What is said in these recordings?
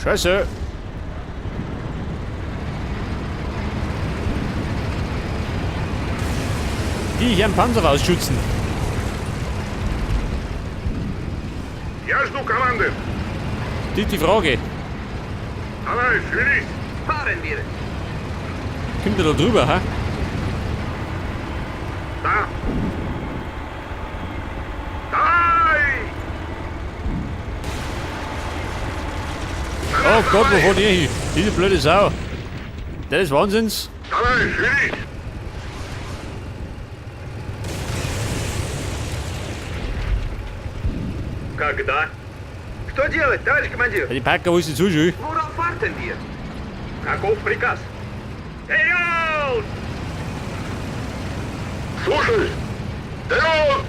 Scheiße. Die hier am Panzer rausschützen. Я жду команды. Die ist die Frage. Давай, шевелись. Fahren wir. Kommt der da drüber, ha? Да. Давай! Oh Gott, wo fahrt ihr hin? Diese blöde Sau. Das ist Wahnsinns. Давай, шевелись. Когда? Что делать, товарищ командир? Ja, die Packer, wo ist die Zuschauer? Worauf warten wir? Каков приказ? Вперед! Слушаюсь. Вперед!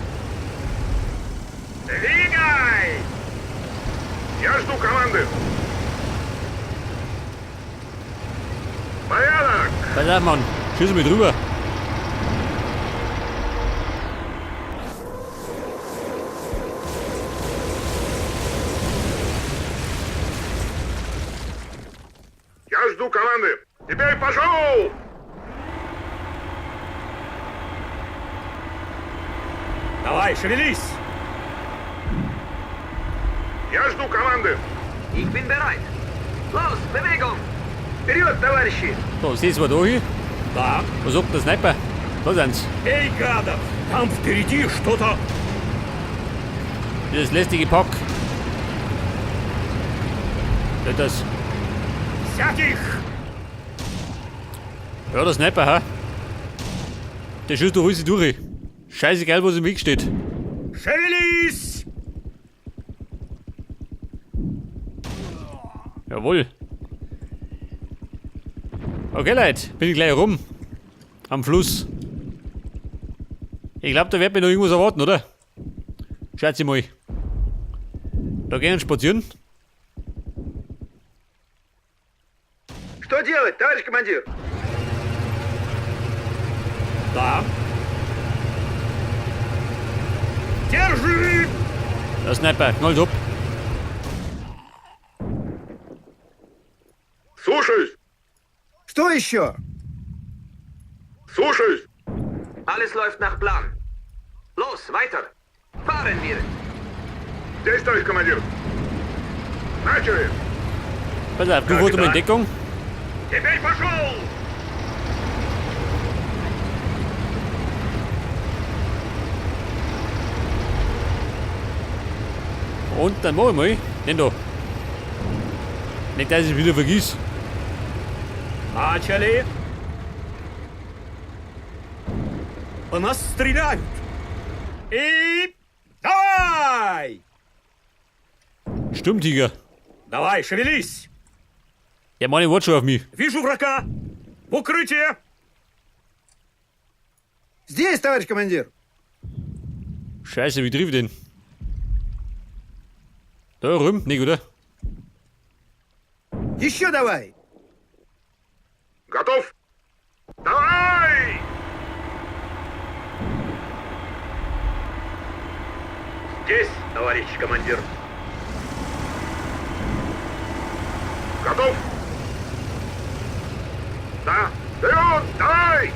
Двигай! Я жду команды. Порядок! Pass auf, Mann. Schieß mich drüber. Я жду команды. Теперь пошел! Давай, шевелись! Я жду команды. Ich bin bereit. Los, Bewegung! Вперед, товарищи! So, seht's mal da hin. Да. Was sagt der Sniper? Da sind's. Эй, гадов! Там впереди что-то... Dieses lästige Pack. Ja, das. Взять их! Ja, der Sniper, ha? Der schießt doch alles durch. Scheißegal, was im Weg steht. Шевелись! Jawohl. Okay, Leute, bin ich gleich rum. Am Fluss. Ich glaube, da wird mir noch irgendwas erwarten, oder? Schaut mal. Da gehen wir spazieren. Что делать, товарищ командир? Да. Держи! Der Sniper, knallt ab. Слушаюсь. Что еще? Слушаюсь. Alles läuft nach Plan. Los, weiter. Fahren wir. Здесь, товарищ командир. Начали. Pass auf, du fährst mal in Deckung. Теперь пошел! Und dann mach ich mal. Den da. Nicht, dass ich wieder vergiss. Начали! По нас стреляют! И... Давай! Sturmtiger. Давай, шевелись! Der Mann wartet schon auf mich. Вижу врага! В укрытие! Здесь, товарищ командир. Scheiße, wie triff ich den? Da drüben? Nicht, oder? Еще давай. Готов. Давай! Здесь, товарищ командир. Готов. Да. Вперед! Давай!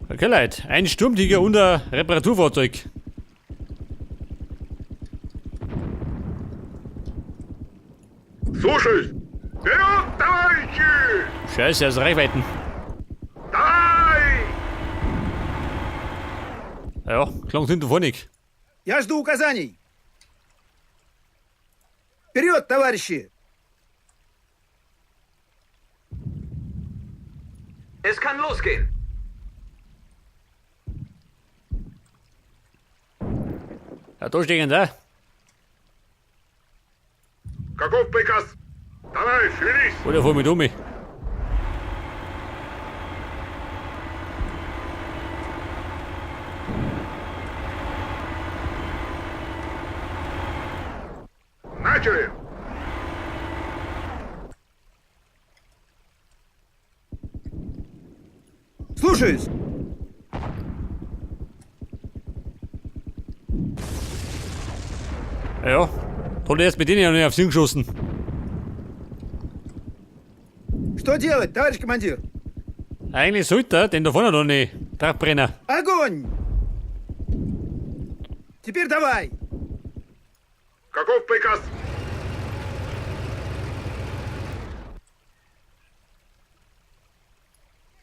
Okay, Leute. Ein Sturmtiger und ein Reparaturfahrzeug. Слушаюсь. Вперед, товарищи! Scheiße, aus Reichweiten. Давай! Ja, klang hinten vorne nicht. Я жду указаний. Вперед, товарищи! Es kann losgehen. Ja, da stehen da. Каков приказ? Давай, шевелись! Oder fahr mit um. Начали! Слушаюсь. Ja, hat er erst mit denen ja noch nicht auf sie geschossen. Что делать, товарищ командир? Eigentlich sollte er den da vorne noch nicht draufbrennen. Огонь! Теперь давай! Каков приказ?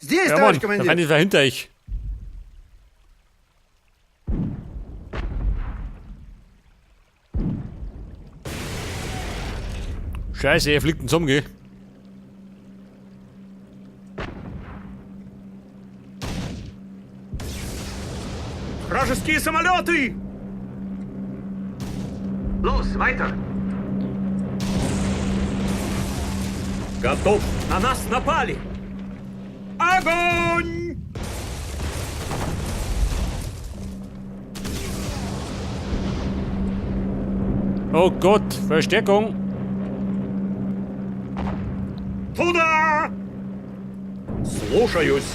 Здесь, Ja, товарищ Mann, der командир! Feind ist wer hinter euch. Scheiße, er fliegt zusammen, gell? Вражеские самолеты! Los, weiter! Готов! На нас напали! Огонь! Oh Gott, Verstärkung! Туда! Слушаюсь.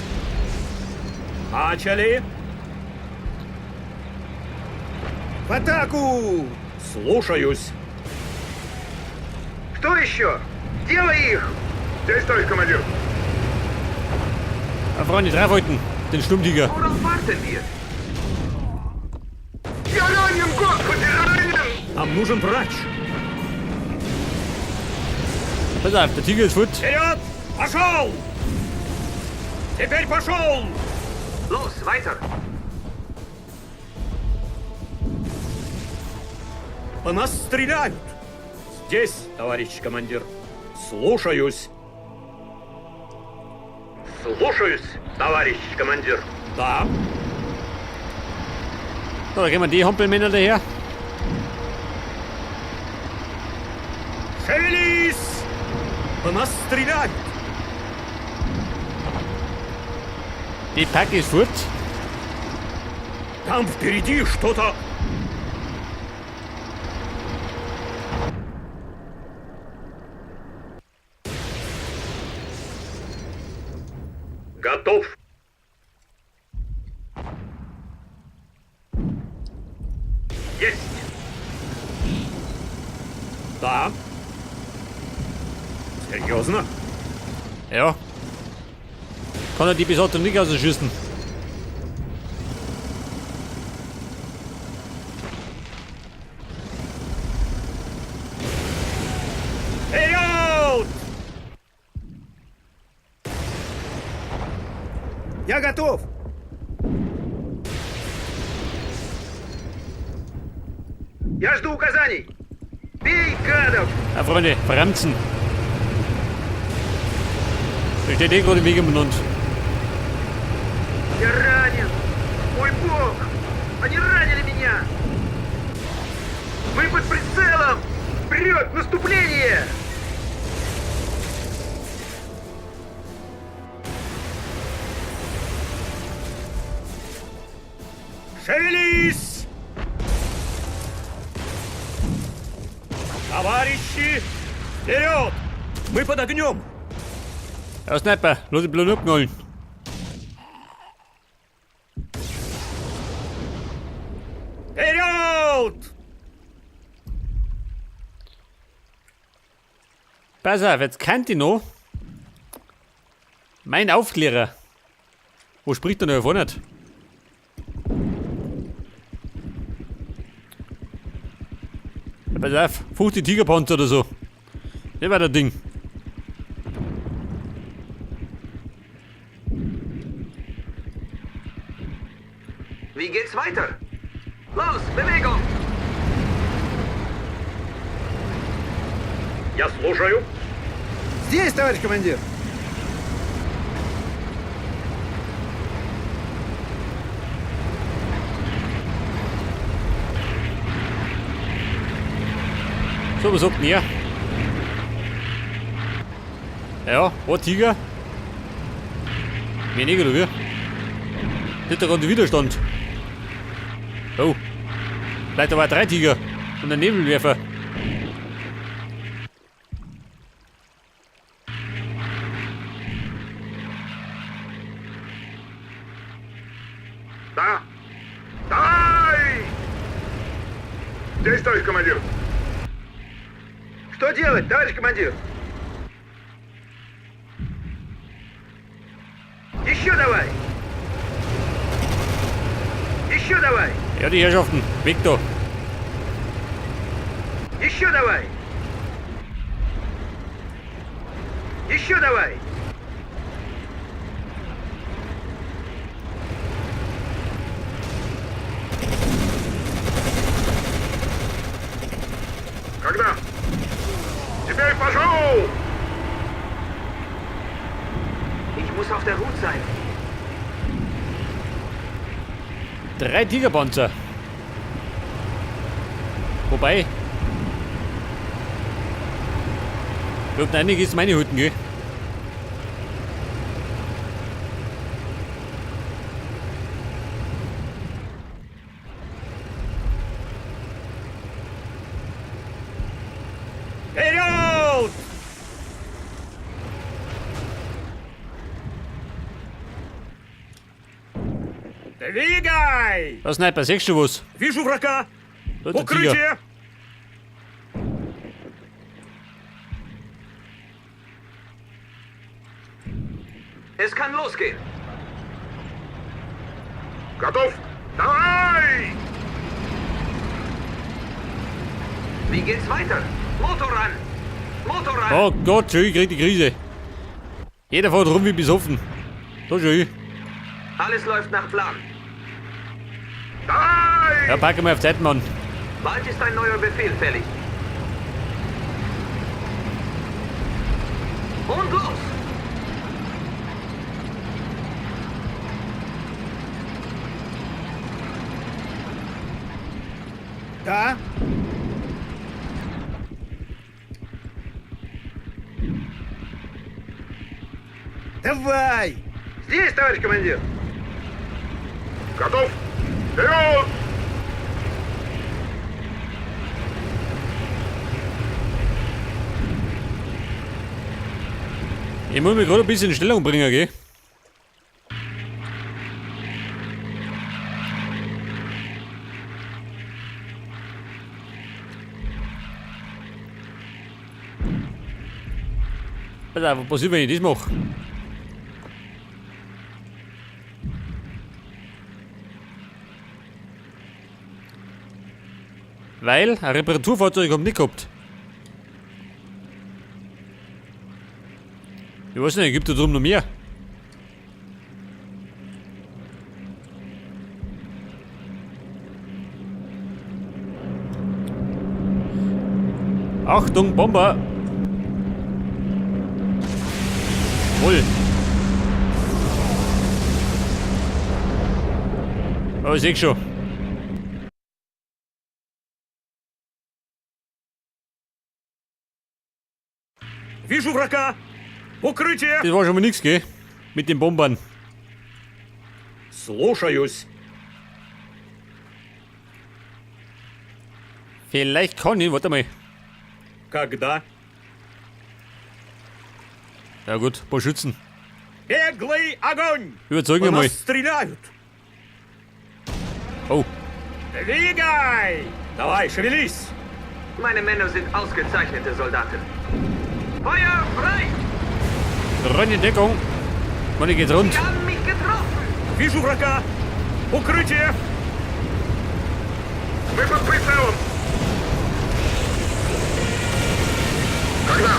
Начали. В атаку! Слушаюсь. Что еще? Делай их! Здесь, товарищ командир. Ja, Freunde, draufhalten! Den Sturmtiger. Worauf warten wir? Я ранен, господи, ранен! Нам нужен врач. Pass auf, der Tiger ist fort. Вперед! Пошел! Теперь пошел! Los, weiter! По нас стреляют. Здесь, товарищ командир. Слушаюсь. Слушаюсь, товарищ командир. Да. So, da kommen die Hampelmänner daher. Шевелись! По нас стреляют. Die Pack ist fort. Там впереди что-то... Готов. Есть! Да. Серьезно? Ja. Kann er die Besatzung nicht ausschießen. Вперед! Я готов! Я жду указаний! Бей, гадов! Ja, Freunde, bremsen. Da steht eh gerade im Weg umeinander. Я ранен! Мой бог! Они ранили меня! Мы под прицелом! Вперед! Наступление! Шевелись! Товарищи, вперед! Мы под огнем! Ja, Sniper, lass dich bloß abknallen. Вперед! Pass auf, jetzt kennt ich noch. Mein Aufklärer. Wo spricht er noch davon nicht? Ja, pass auf, 50 Tigerpanzer oder so. Das war das Ding. Wie geht's weiter? Los, Bewegung! Я слушаю. Здесь, товарищ командир! So, was sagt denn er? Ja, ein Tiger. Mehr nicht, oder wie? Das ist doch gerade Widerstand. Oh. Vielleicht aber 3 Tiger. Und ein Nebelwerfer. Да. Давай! Здесь, товарищ командир. Что делать, товарищ командир? Еще давай! Еще давай! Ja, die Herrschaften. Weg da. Еще давай! Еще давай! Когда? Теперь пошел! Ich muss auf der Hut sein. Drei Tigerpanzer. Wobei. Ich hab einiges meine Hütten, gell? Вперед! Двигай! Da Sniper, siehst du was? Вижу врага! Da ist der Tiger. Укрытие! Es kann losgehen. Готов? Давай! Wie geht's weiter? Motor an! Motor an! Oh Gott, schön, ich krieg die Krise. Jeder fährt rum wie besoffen. Da schön. Alles läuft nach Plan. Давай! Ja, packen wir auf Zeit, Mann. Bald ist ein neuer Befehl fällig. Und los! Да? Давай! Здесь, товарищ командир! Готов? Вперед! Ich muss mich gerade ein bisschen in Stellung bringen, gell? Pass auf, was passiert, wenn ich das mache? Weil ein Reparaturfahrzeug hab ich nicht gehabt. Ich weiß nicht, gibt da drum noch mehr? Achtung, Bomber! Voll! Oh, ich seh schon. Вижу врага! Укрытие! Das war schon mal nix, gell? Mit den Bombern. Слушаюсь. Vielleicht kann ich, warte mal. Когда? Ja gut, ein paar Schützen. Беглый огонь! Überzeugen По wir mal. нас стреляют! Oh, Двигай! Давай, шевелись! Meine Männer sind ausgezeichnete Soldaten. Feuer frei! rein in Deckung. Mann, ich geht's rund. Sie haben mich getroffen! Вижу врага! Укрытие! Мы под прицелом! Когда?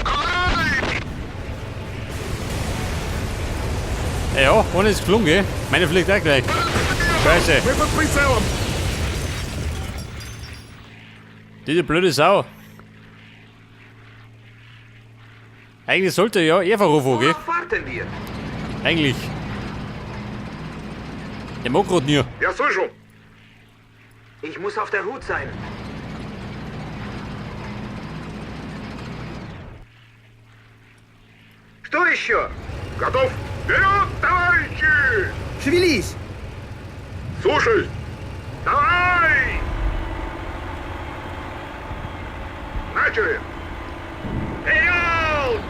Давай! Ja, ohne ist geflogen, gell? Meine fliegt auch gleich. Scheiße, Мы под прицелом! diese blöde Sau. Eigentlich sollte ja er verrufen, gell? Worauf warten wir? Eigentlich. Der mag grad nie. Я слышу! Ich muss auf der Hut sein. Что еще? Готов? Вперед, товарищи! Шевелись! Слушаюсь! Давай! Начали! Вперед!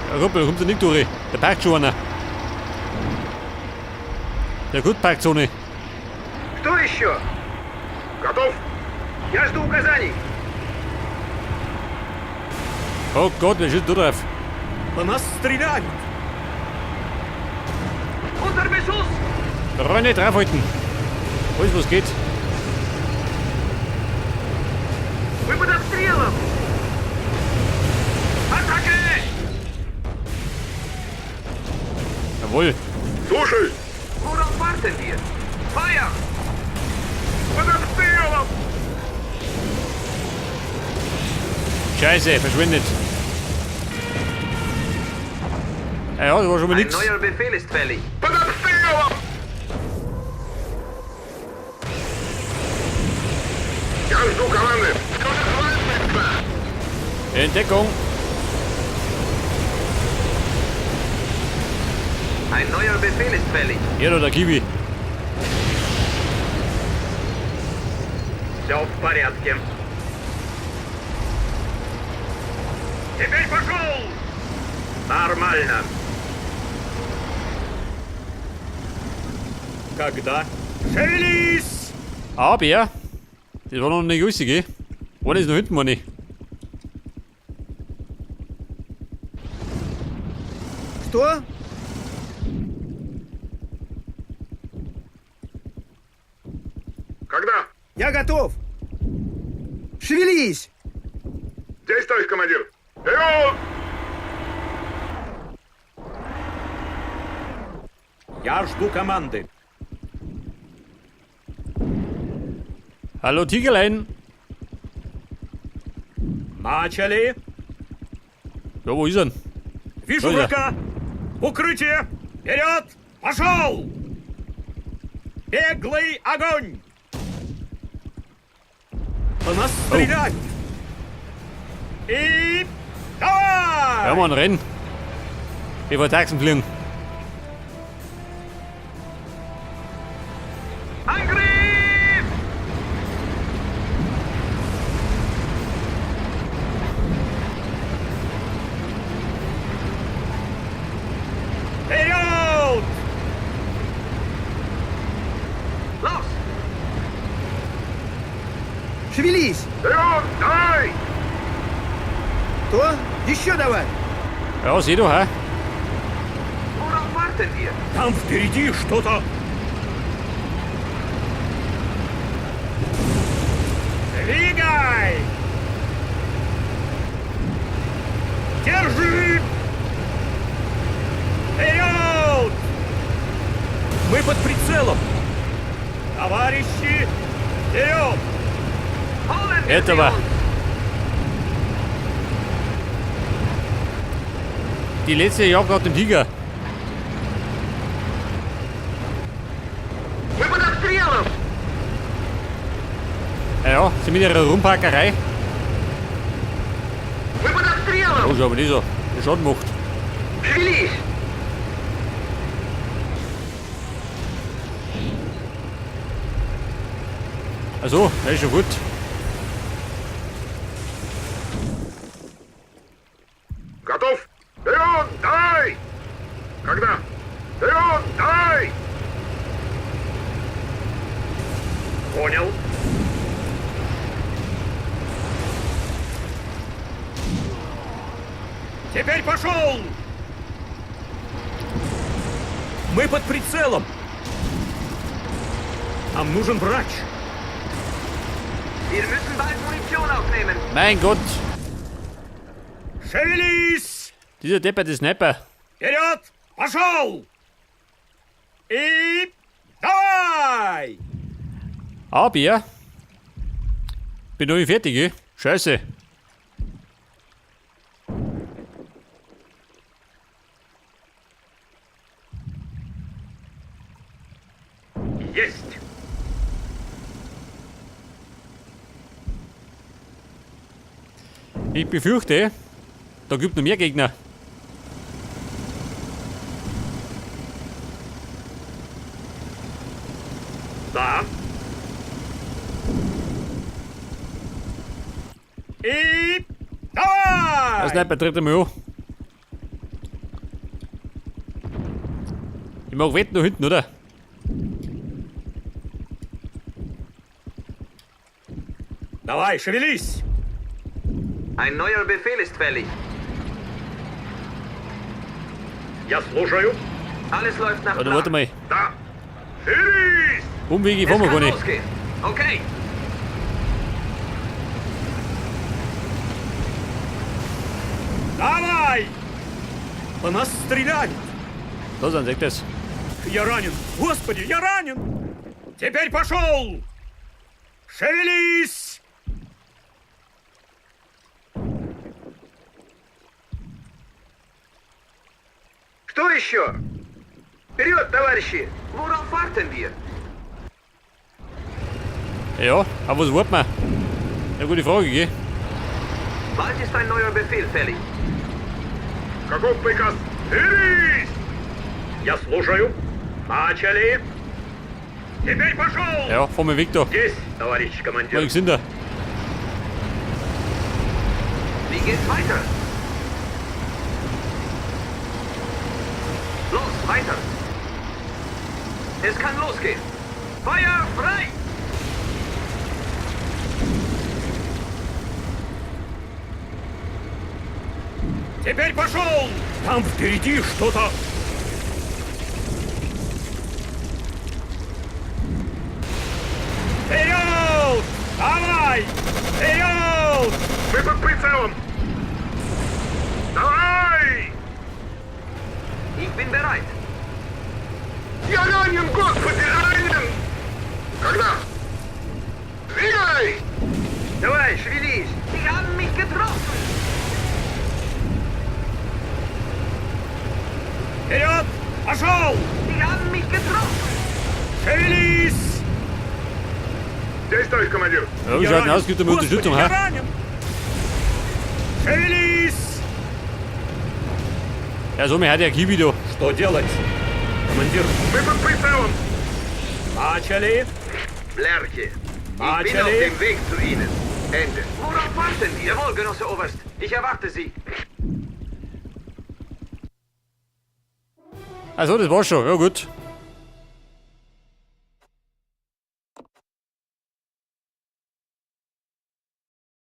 Ja, Ruppel, kommt der nicht durch. Der parkt schon einer. Ja gut, Parkzone. Что еще? Готов! Я жду указаний! Oh Gott, wer schießt da drauf? По нас стреляют! Unter Beschuss! Reine draufhalten. Alles, was geht. Мы под обстрелом! Attacke! Jawohl. Слушай! Worauf warten wir? Feuer! Под обстрелом! Scheiße, verschwindet. Ja, ja, das war schon mal Ein nix. neuer Befehl ist fällig. Под обстрелом! Я жду команды! Entdeckung. Ein neuer Befehl ist fällig. Hier da, der Kiwi. Все в порядке. Теперь пошел! Нормально. Когда? Шевелись! Aber, das war noch nicht alles, gell? Einer ist noch hinten, meine ich. Что? Когда? Я готов! Шевелись! Здесь, товарищ командир! Вперед! Я жду команды. Hallo Tigerlein. Начали! Ja, wo ist er denn? Вижу Что это? врага! Укрытие! Вперед! Пошел! Беглый огонь! По нас стреляют! И... Давай! Ja, Mann, renn. Bevor Taxen fliegen. Angriff! Вперед! Los! Шевелись! Вперед! Давай! Что? Еще давай! Ja, seh doch, hä? Worauf warten wir? Там впереди что-то... Двигай! Держи! Вперед! Мы под прицелом! Товарищи, вперед! Holen wir sie Этого. uns! Die letzte Jagd nach dem Tiger. Мы под обстрелом! Ja, ja, sie mit ihrer Rumpackerei. Мы под обстрелом! Oh, schau mal, die so. Die Schaden macht. Шевелись! Also, das ist schon gut. Готов! Вперед! Давай! Когда? Вперед! Давай! Понял. Теперь пошел! Мы под прицелом! Нам нужен врач! Wir müssen bald Munition aufnehmen. Mein Gott, Шевелись! dieser depperte Sniper. Вперед! Пошел! И давай! Aber, bin noch nicht fertig, gell? Scheiße. Есть! Ich befürchte, da gibt noch mehr Gegner. Да. И Der давай! Sniper tritt einmal an. Ich mag wetten nach hinten, oder? Давай, шевелись! Ein neuer Befehl ist fällig. Я слушаю. Alles läuft nach Warte, Plan. warte mal. Да. Шевелись! Umwege Es fahren wir kann gar nicht. losgehen. Okay. Давай! По нас стреляют! Da sind sie, das. Я ранен! Господи, я ранен! Теперь пошел! Шевелись! Что еще? Вперед, товарищи! Worauf warten wir? Ja, aber was warten wir? Ja, gute Frage, gell? Bald ist ein neuer Befehl fällig. Каков приказ? Шевелись! Я слушаю. Начали! Теперь пошел! Ja, fahren wir weg da. Здесь, товарищ командир. Was sind da? Wie geht's weiter? Los, weiter! Es kann losgehen. Feuer frei! Теперь пошел! Там впереди что-то... Вперед! Давай! Вперед! Мы под прицелом! Давай! Ich bin bereit. Я ранен, господи, ранен! Когда? Двигай! Давай, шевелись! Sie haben mich getroffen! Вперед! Пошел! Sie haben mich getroffen! Шевелись! Здесь, товарищ командир. Ja, wie Я schaut denn ранен. aus? Gibt er mir Господи, Unterstützung, я hä? ранен! Шевелись! Ja, so, mir hat ja Kiwi da. Что делать? Командир, Мы под прицелом! начали! Blerche! Ich bin Начали. auf dem Weg zu Ihnen. Ende. Worauf warten wir? Jawohl, Genosse Oberst. Ich erwarte Sie. Also, das war's schon. Ja, gut.